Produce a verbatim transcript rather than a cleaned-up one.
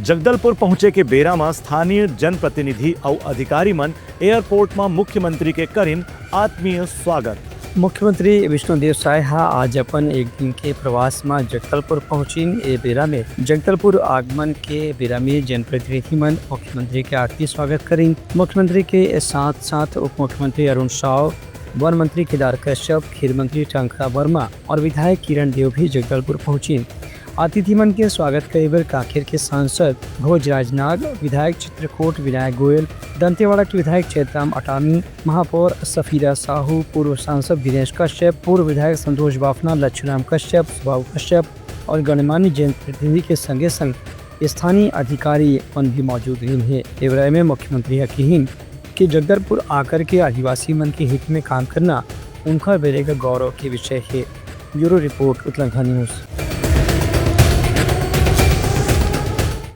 जगदलपुर पहुंचे के बेरा म स्थानीय जनप्रतिनिधि अउ अधिकारी मन एयरपोर्ट म मुख्यमंत्री के करिन आत्मीय स्वागत। मुख्यमंत्री विष्णुदेव साय ह आज अपन एक दिन के प्रवास म जगदलपुर पहुंचिन। ए बेरा में जगदलपुर आगमन के बेरा में जनप्रतिनिधि मन मुख्यमंत्री के आत्मीय स्वागत करिन। मुख्यमंत्री के साथ-साथ उप मुख्यमंत्री अरुण साव, वन मंत्री केदार कश्यप, खेल मंत्री टंकरा वर्मा और विधायक किरण देव भी जगदलपुर पहुंचिन। अतिथि मन के स्वागत करे बर कांकेर के सांसद भोजराज नाग, विधायक चित्रकूट विनायक गोयल, दंतेवाड़ा के विधायक चैतराम अटामी, महापौर सफीरा साहू, पूर्व सांसद दिनेश कश्यप, पूर्व विधायक संतोष बाफना, लच्छूराम कश्यप, सुभाव कश्यप और गणमान्य जनप्रतिनिधि के संगे संग स्थानीय अधिकारी मन भी मौजूद रहिन हे। एवराय में मुख्यमंत्री ह किहिन कि जगदलपुर आकर के आदिवासी मन के हित में काम करना उनकर बेरे का गौरव के विषय हे। Bureau report, Utlangha news.